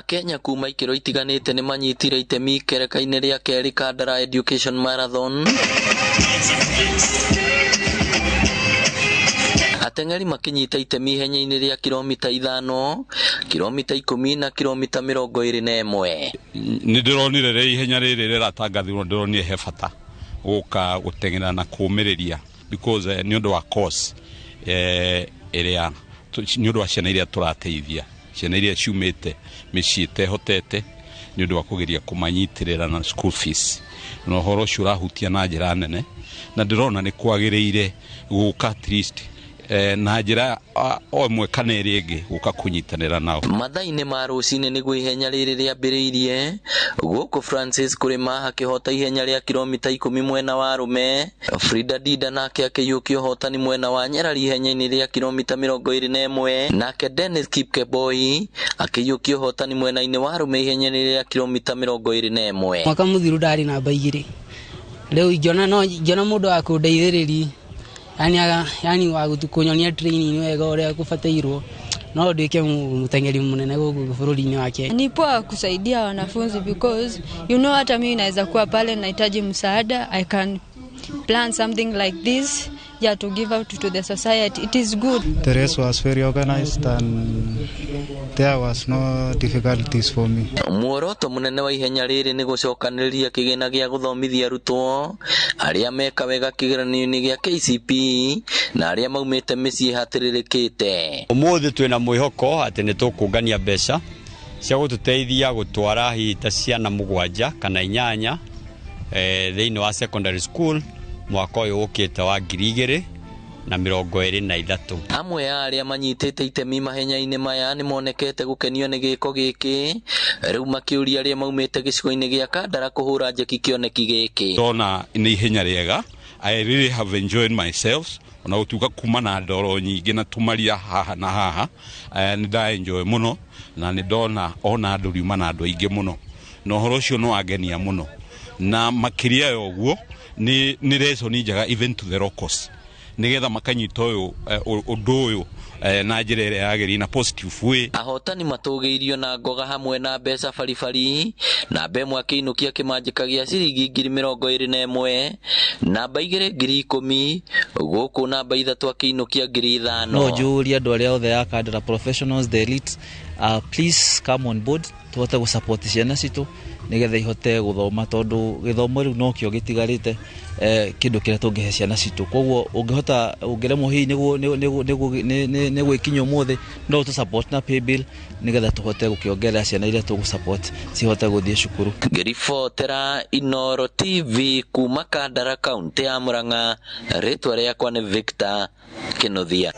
Akenya kuma ikĩro itiganĩte nĩ manyitire itemi ikereka-inĩ rĩa kerĩ Kandara Education Marathon. Ateng'eri makĩnyita itemi ihenya-inĩ rĩa kilomita 5, kilomita 10 na kilomita 21. Nĩ ndĩronire rĩ ihenya rĩrĩ rĩratangathirwo, ndĩronire he bata gũka gũteng'era na kũũmĩrĩria because nĩ ũndũ wa course ĩrĩa nĩ ũndũ wa ciana iria tũrateithia, ciana iria ciumĩte mĩciĩ ĩtehotete, nĩ ũndũ wa kũgeria kũmanyitĩrĩra na school fees, na ũhoro ũcio ũrahutia na njĩra nene, na ndĩrona nĩ kwagĩrĩire gũka at least na njĩra o ĩmwe kana ĩrĩa ĩngĩ gũka kũnyitanĩra nao. Mathaa-inĩ ma rũcinĩ nĩguo ihenya rĩrĩ rĩambĩrĩirie gũkũ Francis Kũrĩma akĩhota ihenya rĩa kilomita 10 mwena wa arũme, Frida Dinda nake akĩiyũkia ũhotani mwena wa nyarari ihenya-inĩ rĩa kilomita 21, nake Dennis Kipkemboi akĩiyũkia ũhotani mwena-inĩ wa arũme ihenya-inĩ rĩa kilomita 21. Mwaka mũthiru ndarĩ namba 2, rĩu ingĩona no ingĩona mũndũ wa kũndeithĩrĩria, yani wa kũnyonia training wega ũrĩa kũbatairwo, no nduĩke mũteng'eri mũnene gũkũ bũrũri-inĩ wa Kenya. Ni poa kusaidia wanafunzi because hata mimi naweza kuwa pale nahitaji msaada, I can plan something like this, yeah, to give out to the society. It is good. The race was very organized and there was no difficulties for me. Muoroto munene wa ihenya rĩrĩ nĩ gũcokanĩrĩria kĩgĩna gĩa gũthomithia arutwo arĩa meka wega kĩgeranio-inĩ gĩa KCPE na arĩa maumĩte mĩciĩ hatĩrĩrĩkĩte. Ũmũthĩ twĩna mwĩhoko atĩ nĩ tũkũngania mbeca cia gũtũteithia gũtwara hihi ta ciana 7 kana 8 thĩinĩ wa secondary school mwaka ũyũ ũkĩte wa 2023. Amwe a arĩa manyitĩte itemi mahenya-inĩ maya nĩ monekete gũkenio nĩ gĩko gĩkĩ, rĩu makĩũria arĩa maumĩte gĩcigo-inĩ gĩa Kandara kũhũra njeki kĩoneki gĩkĩ. Ndona nĩ ihenya rĩega. I really have enjoyed myself. Ona gũtuĩka kuma na ndoro nyingĩ na tũmaria haha na haha, nĩ nda enjoy mũno na nĩ ndona ona andũ riuma na andũ aingĩ mũno, na ũhoro ũcio nĩ wangenia mũno, na makĩria ya ũguo nĩ lesson njega even to the locals, nĩgetha makanyita ũyũ ũndũ ũyũ na njĩra ĩrĩa yagĩrĩire na positive way. Ahotani matũgĩirio na ngoga hamwe na mbeca baribari, namba 1 akĩinũkia kĩmanjĩka gĩa ciringi 21,000, namba 2 10,000, gũkũ namba 3 akĩinũkia 5,000. No njũrie andũ arĩa othe a Kandara professionals, the elite, please come on board tũhote gũsupport ciana citũ nĩgetha ihote gũthoma, tondũ gĩthomo rĩu nokĩo gĩtigarĩte kĩndũ kĩrĩa tũngĩhe ciana citũ. Koguo ũngĩhota, ũngĩremwo hihi nĩ gwĩkinyia ũmũthĩ, no tũ support na pay bill nĩgetha tũhote gũkĩongerera ciana iria tũgũ support cihote gũthiĩ cukuru. Ngĩribotera Inooro TV kuma Kandara, kaunti ya Murang'a, rĩtwa rĩakwa nĩ Victor Kinuthia.